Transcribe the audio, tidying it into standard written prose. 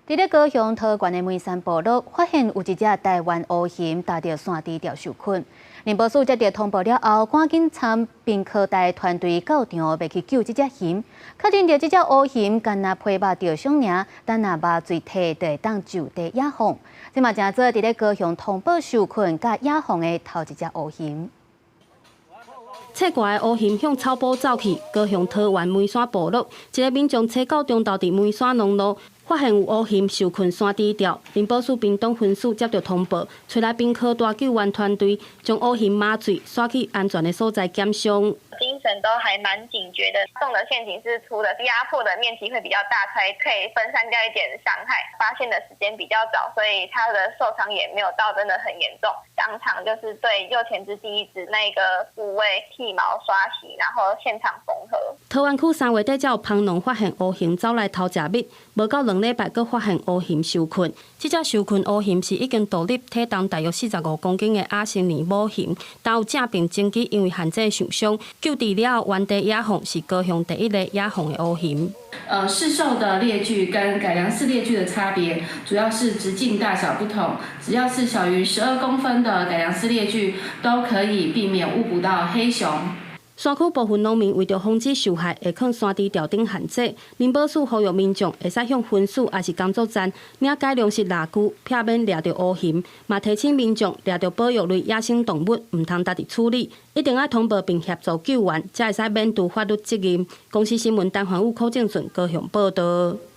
佇咧高雄桃園的梅山部落，發現有一隻台灣烏熊踏著山豬條受困。林保署接著通報了後，趕緊參屏科大團隊到場，欲去救這隻熊。確認著這隻烏熊干焦皮肉著傷爾，等若麻醉退就會當就地野放。這嘛成做佇咧高雄通報受困佮野放的頭一隻烏熊。切割的烏熊向草埔走去，高雄桃園梅山部落，一个民眾初九中晝佇梅山農路發現有烏熊受困山豬吊，林保署屏東分署接著通報，催來屏科大救援團隊將烏熊麻醉，徙去安全的所在檢傷。精神都還蠻警覺的，洞的陷阱是粗的，壓迫的面積會比較大，才可以分散掉一點傷害。發現的時間比較早，所以它的受傷也沒有到真的很嚴重。當場就是對右前肢第一趾那個部位剃毛刷洗，然後現場縫合。桃園區3月底才有蜂農發現烏熊走來偷食蜜，無夠2禮拜，閣發現烏熊受困。這隻受困烏熊是已經獨立體重大約45公斤的亞成年母熊，但有正病前期因為限制受傷，救治了後原地野放，是高雄第一个野放的烏熊。市售的獵具跟改良式獵具的差別，主要是直徑大小不同。只要是小於12公分的改良式獵具，都可以避免誤捕到黑熊。山區部分農民為著防止受害，會囥山豬吊頂限制。林保署呼籲民眾會使向分署抑是工作站領改良式獵具，避免掠著烏熊。嘛提醒民眾掠著保育類野生動物，毋通家己處理，一定愛通報並協助救援，才會使免除法律責任。公視新聞陳環武、柯正順高雄報導。